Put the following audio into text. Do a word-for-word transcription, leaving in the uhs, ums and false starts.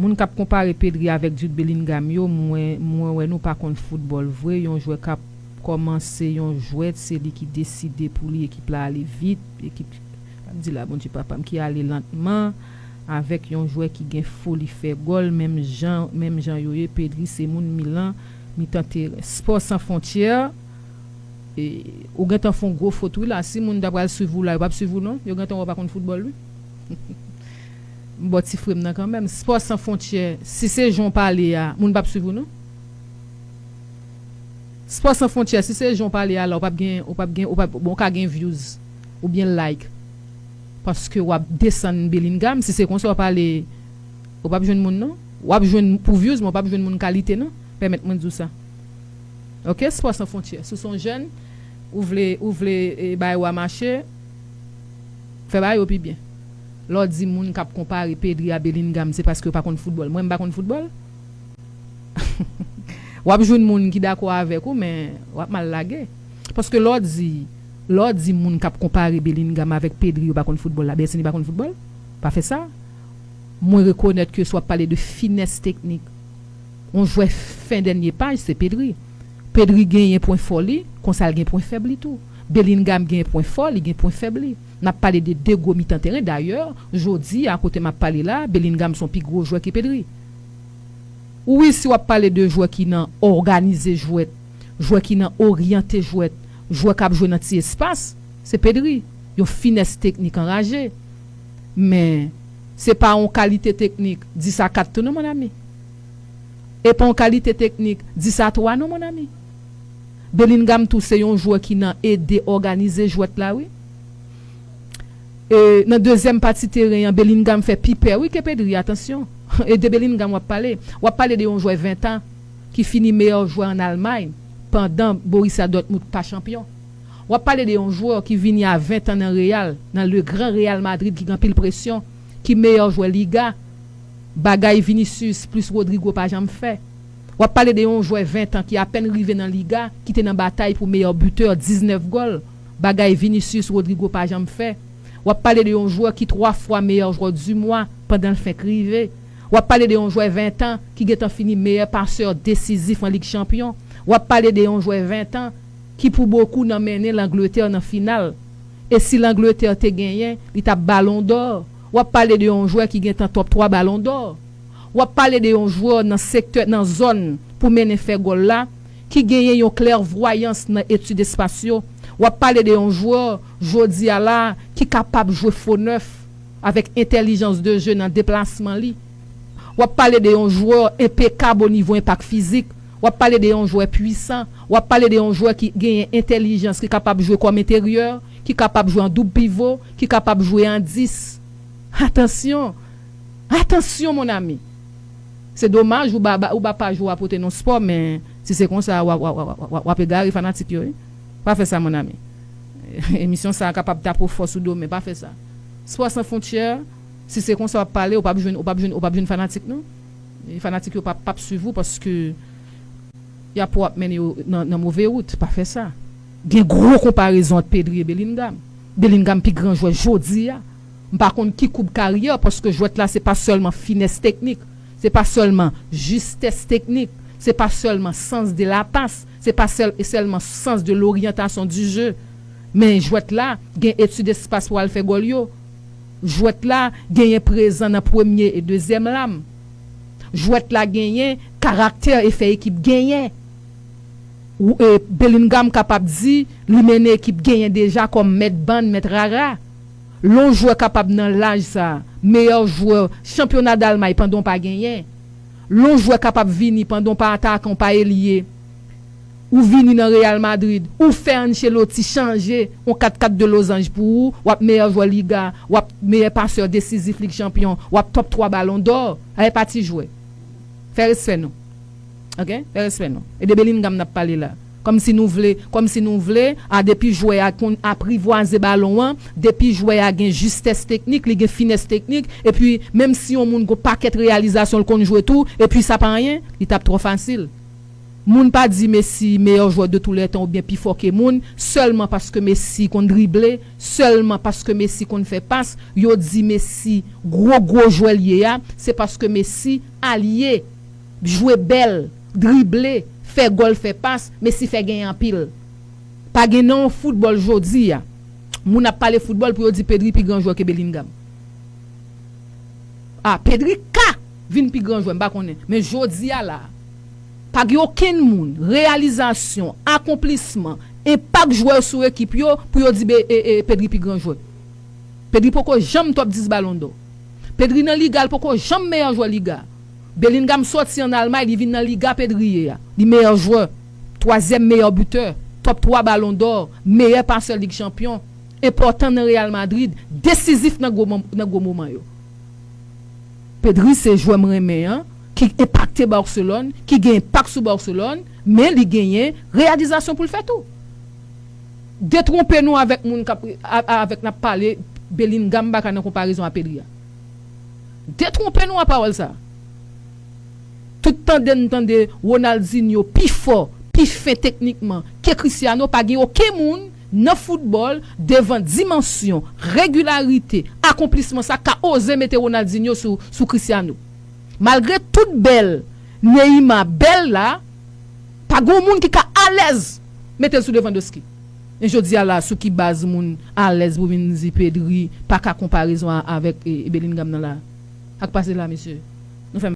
Moun k ap konpare Pedri avèk Jude Bellingham yo, mwen, mwen wè nou pa konn foutbòl vre. Yon jwè k ap kòmanse yon jwèt, se li ki deside pou li ekip la ale vit. Ekip, pa m di la, Bondye papa m, ki ale lantman avèk yon jwè ki gen foli fè gòl, menm jan, menm jan yo ye. Pedri se moun Milan, mitan teren. Spò San Fwontyè, e, ou gentan fè yon gwo fot wi la. Si moun ta pral swiv ou la, yo p ap swiv ou non. Yo gentan wè w pa konn foutbòl wi. M ba w ti frè m nan kanmenm. Spò San Fwontyè, si se jan w pale a, moun p ap swiv ou non. Spò San Fwontyè, si se jan w pale a la, ou p ap gen, ou p ap gen, ou p ap, bon, ou ka gen views oubyen like. Paske w ap desann Bellingham, si se konsa w pale, ou p ap jwenn moun non. W ap jwenn pou views, men w p ap jwenn moun kalite non. Pèmèt mwen di w sa. Ok, Spò San Fwontyè. Si w se yon jèn, ou vle, ou vle, e, bagay ou a mache, fè bagay ou pi byen. Lè w di moun k ap konpare Pedri a Bellingham, se paske yo pa konn foutbòl. Mwen, m pa konn foutbòl. W ap jwenn moun ki dakò avèk ou, men w ap mal lage. Paske lè w di, lè w di moun k ap konpare Bellingham avèk Pedri, yo pa konn foutbòl, la byen si li pa konn foutbòl. Pa fè sa. Mwen rekonèt ke si w ap pale de finès teknik, yon jwè fen dènye paj, se Pedri. Pedri genyen pwen fò li, konsa l gen pwen fèb li tou. Bellingham gen pwen fò, li gen pwen fèb li. N ap pale de de gwo mitan teren. Dayè, jodi a, kote m ap pale la, Bellingham se yon pi gwo jwè ke Pedri. Wi, si w ap pale de jwè ki nan òganize jwèt, jwè ki nan oryante jwèt, jwè k ap jwe nan ti espas, se Pedri. Yon finès teknik anraje. Men, se pa yon kalite teknik dis a kat tou non, mon ami. E pa yon kalite teknik dis a twa non, mon ami. Bellingham tou se yon jwè ki nan ede òganize jwèt la, wi. E nan dezyèm pati teren an, Bellingham fè pi pè, wi, ke Pedri, atansyon. E de Bellingham w ap pale. W ap pale de yon jwè ven tan ki fini meyè jwè ann Almay pandan Borussia Dortmund pa chanpyon. W ap pale de yon jwè ki vini a ven tan nan Real, nan le gran Real Madrid ki gen anpil presyon, ki meyè jwè Liga, bagay Vinicius plis Rodrygo pa janm fè. W ap pale de yon jwè ven tan ki apèn rive nan Liga, ki te nan batay pou meyè bitè, diznèf gòl, bagay Vinicius Rodrygo pa janm fè. W ap pale de yon jwè ki twa fwa meyè jwè di mwa pandan l fenk rive. W ap pale de yon jwè ven tan ki gentan fini meyè pasè desizif an Lig Chanpyon. W ap pale de yon jwè ven tan ki pou bokou nan mennen Langletè nan final. E si Langletè te genyen, li t ap Balon dò. W ap pale de yon jwè ki gentan top twa Balon dò. W ap pale de yon jwè nan sektè, nan zòn pou mennen fè gòl la, ki genyen yon klèvwayans nan etid espas yo. W ap pale de yon jwè, jodi a la, ki kapab jwe fo nèf avèk entèlijans de je nan deplasman li. W ap pale de yon jwè enpekab o nivo enpak fizik. W ap pale de yon jwè pwisan. W ap pale de yon jwè ki genyen entèlijans, ki kapab jwe kòm enteryè, ki kapab jwe an doub pivo, ki kapab jwe an dis. Atansyon! Atansyon, mon ami! Se domaj ou ba, ba- ou ba paj ou a pote non spò, men si se konsa, w ap, w ap, w ap, w ap, w ap egare fanatik yo, wi. Pa fè sa, mon ami. Emisyon sa a kapab tape w fò sou do, men pa fè sa. Spò San Fwontyè, si se konsa w ap pale, ou p ap jwenn, ou p ap jwenn, ou p ap jwenn fanatik, non. E fanatik yo p ap, p ap swiv ou paske y ap wè w ap mennen yo nan, nan move wout. Pa fè sa. Gen gwo konparezon ant Pedri e Bellingham. Bellingham pi gran jwè jodi a. M pa konn ki koub karyè, paske jwèt la se pa sèlman finès teknik, se pa sèlman jistès teknik, se pa sèlman sans de la passe, se pa sèl, sèlman sans de l'orientation du jeu. Men jwèt la gen etid espas pou al fè gòl yo. Jwèt la genyen prezan nan premye e dezyèm lam. Jwèt la genyen karaktè e fè ekip genyen. Ou, e, Bellingham kapab di li mennen ekip genyen deja kòm mèt bann, mèt rara. Lè yon jwè kapab nan laj sa, meyè jwè chanpyona Dalmay pandan w pa genyen. Lè yon jwè kapab vini pandan w pa atakan, w pa elye, ou vini nan Real Madrid, ou fè Ancelotti chanje yon kat kat de lozanj pou ou, w ap meyè jwè Liga, w ap meyè pasè desizif Lig Chanpyon, w ap top twa Balon dò. A e pa ti jwè. Fè respè nou. Ok? Fè respè nou. E de Bellingham n ap pale la. Kòmsi nou vle, kòmsi nou vle, a depi jwè a konn aprivwaze balon an, depi jwè a gen jistès teknik, li gen finès teknik, epi menm si yon moun gon pakèt reyalizasyon l konn jwe tou, epi sa pa anyen, li t ap twò fasil. Moun pa di Messi meyè jwè de tou lè tan oubyen pi fò ke moun, sèlman paske Messi konn drible, sèlman paske Messi konn fè pas, yo di Messi gwo gwo jwè l ye a, se paske Messi alye, jwe bèl, drible, fè gòl, fè pas, Messi fè genyen anpil. Pa gen nan yon foutbòl jodi a, moun ap pale foutbòl pou yo di Pedri pi gran jwè ke Bellingham. A, Pedri ka vin pi gran jwè, m pa konnen. Men jodi a la, pa gen okenn moun, reyalizasyon, akonplisman, enpak jwè sou ekip yo pou yo di be, e, e, Pedri pi gran jwè. Pedri poko janm top dis Balon dò. Pedri nan Liga, l poko janm meyè jwè Liga. Bellingham sòti ann Almay, li vin nan Liga Pedri ye a. Li meyè jwè, twazyèm meyè bitè, top twa Balon dò, meyè pasè Lig Chanpyon, enpòtan nan Real Madrid, desizif nan gwo, nan gwo moman yo. Pedri se jwè m renmen an, ki enpakte Barcelone, ki gen enpak sou Barcelone, men li genyen reyalizasyon pou l fè tou. Detwonpe nou avèk moun k ap, a- a- avèk n ap pale Bellingham pa ka nan konparezon a Pedri a. Detwonpe nou a pawòl sa. Tout tande n tande Ronaldinho pi fò, pi fen teknikman ke Cristiano, pa gen okenn moun nan foutbòl devan dimansyon, regilarite, akonplisman sa ka oze mete Ronaldinho sou, sou Cristiano. Malgre tout bèl Neymar bèl la, pa gen moun ki ka alèz mete l sou Lewandowski. E jodi a la, sou ki baz moun alèz pou vin di Pedri pa ka konparezon a- avèk e, e Bellingham nan la? Sa k pase la, mesye? Nou fè m